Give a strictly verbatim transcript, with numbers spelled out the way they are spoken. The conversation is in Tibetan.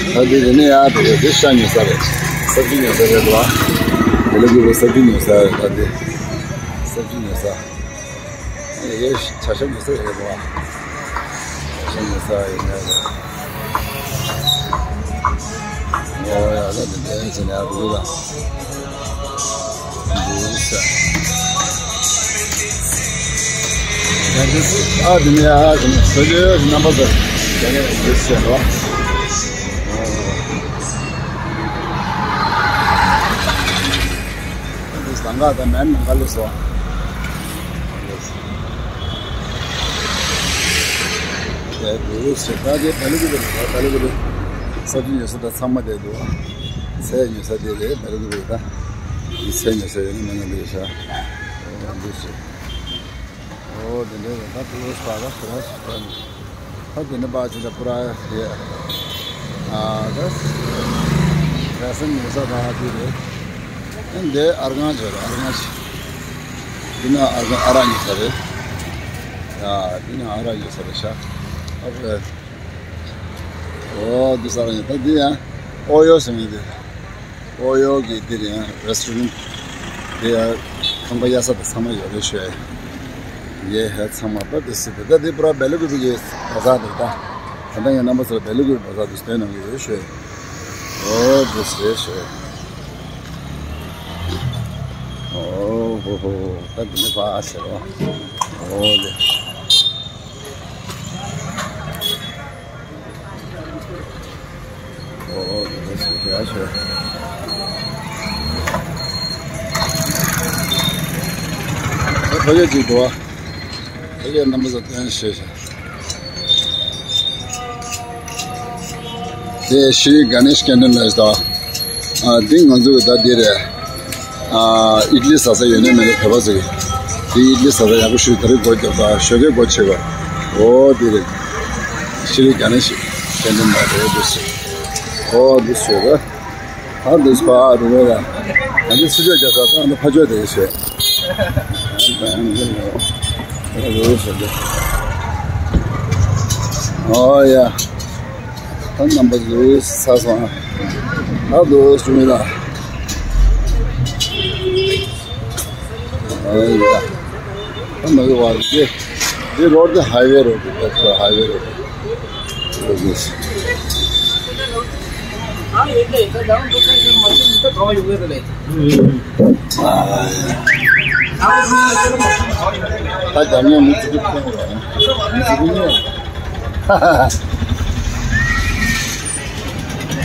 ད་དེ་རེད་ནས་ཡར་འགྲོ་གི་རེད། དེ་ཤ་ཉོ་ས་རེད། སབ་ཇི་ཉོ་ས་རེད་པ། དེ་ལ་གི་སབ་ཇི་ཉོ་ས་རེད། ད་དེ་སབ་ཇི་ཉོ་ས། ཨེ་ཡེ་ཆ་ཤ་ཉོ་ས་རེད་པ། ཆ་ཤ་ཉོ་ས་ཡིན་ན་རེད། ཨོ་ཡ་ད་དེ་དེ་ཟེར་ནས་ཡར་འགྲོ་གི་རེད། འདུག་ས། ཨ་དེ་ནས་ཨ་དེ་ནས་བཟོ་རྒྱུ་རྣམ་པ་ཚོ་དེ་ནས་འདུག་ས་རེད་པ། ཟངས་དཀར་དང་མེན་ནང་ག་ལས་སོ། དེ་འདུག་ཟེར། ད་དེ་བེ་ལི་ཀུ་པེ་རེད། བེ་ལི་ཀུ་པེ་སབ་ཇི་ཉོ་ས་ད་ཚང་མ་དེ་འདུག་ཚལ་ཉོ་ས་དེ་རེད། བེ་ལི་ཀུ་པེ་ད་དེ་ཚལ་ཉོ་ས་ཡོད་ན་མེད་ན་འདུག་ཤག་འདུག་ཟེར། ཨོ་དེ་འདྲ་རེད། ད་ཏུ་རི་སི་པ་ད་ཧི་ར་ཤི་ད་ནི། ད་དེ་ནས་ཕར་ཕྱིན་ད་པུ་ར་ཡ། ཨ་ད་ར་སན་ཉོ་ས་ད་དེ་རེད། ཨ་འདི་ཨར་གང་ཅིག་རེད། ཨར་གང་ཅིག་འདི་ན་ཨར་གང་ཨ་རག་ཉོ་ས་རེད། ཨ་འདི་ན་ཨ་རག་ཉོ་ས་རེད་ཤག་ཨ་རེད། ཨོ་འདི་ས་ར་ཉོ་ད་འདི་ཡང་ཨོ་ཡོ་ཟེར་མི་འདི། ཨོ་ཡོ་གི་འདིར་ཡང་རེ་སི་ཊོ་རན་དེ་ཡང་ཁང་པ་གཡར་ས་དང་ཚང་མ་ཡོད་རེད་ཤག་ཡེ་ཧེ་ཚང་མ་པ་དེ་སི་དེ་ད་དེ་པུ་ར་བེ་ལི་ཀུ་པེ་གི་བ་ཟ་དེ་ད། ད་ལྟ་ངས་རྣམ་པ་ཚོར་བེ་ལི་ཀུ་པེ་བ་ཟ་དེ་སྟོན་གནང་གི་ཡོད་ཤག་ཨོ་དེ་སི་རེད་ཤག་ཨོ་ཧོ་ཧོ། ད་དེ་ནས་ཕར་ཨ་ཟེར་རོ། ཨོ་ལེ། ཨོ་ཨོ་དེ་ཚོ་ཞེ་དྲག་ཤོད། ད་ཕ་གི་ཅིག་འགྲོ་བ། ཕ་གི་རྣམ་པ་ཚོ་སྟོན་ཞེས་བྱ། དེ་ཤྲི་ག་ནེཤ་ཀེན་ཌལ་ལའིཊ་དང་། ཨ་འདི་ང་ཚོ་གི་ད་འདི་རེད། ཨ་ཨིཌ་ལི་ཟ་ས་ཡོད་ནས་མེད་ནས་བོད་པ་ཚོ་གི། འདི་ཨིཌ་ལི་ཟ་ས་ཡག་པོ་ཞིག་ད་རེས་སྒོ་བརྒྱབ་ད་ཞོགས་ཀས་སྒོ་ཕྱེ་བ། ཨོ་འདི་རེད། ཤྲི་ག་ནེཤ་ཀེན་ཌལ་ལའིཊ་རེད་འདུག་ཟེར། ཨོ་འདུག་ཟེར་ར། ད་འདུག་ཟེར་ཕར་རུ་བས་ལ། ང་ཚོ་ཚུར་ཕྱོགས་རྒྱག་ས་ད་ནི་ཕར་ཕྱོགས་དེ་ཡོད་ཟེར། ཨོ་ཡ། ད་རྣམ་པ་ཚོས་ས་སོང་། ད་འདུག་སུ་མི་ལ། ཨོ་ཡ། ད་མ་གི་བར་དེ། དེ་རོ་ཌི་དེ་ཧའི་ཝེ་རོ་ཌི་དེ། ཧའི་ཝེ་རོ་ཌི་དེ། ད་རྒྱ་མིའི་མི་ཚེ་གི་ཕན་ཡོད་རེད། མི་ཚེ་གི་ཉེ།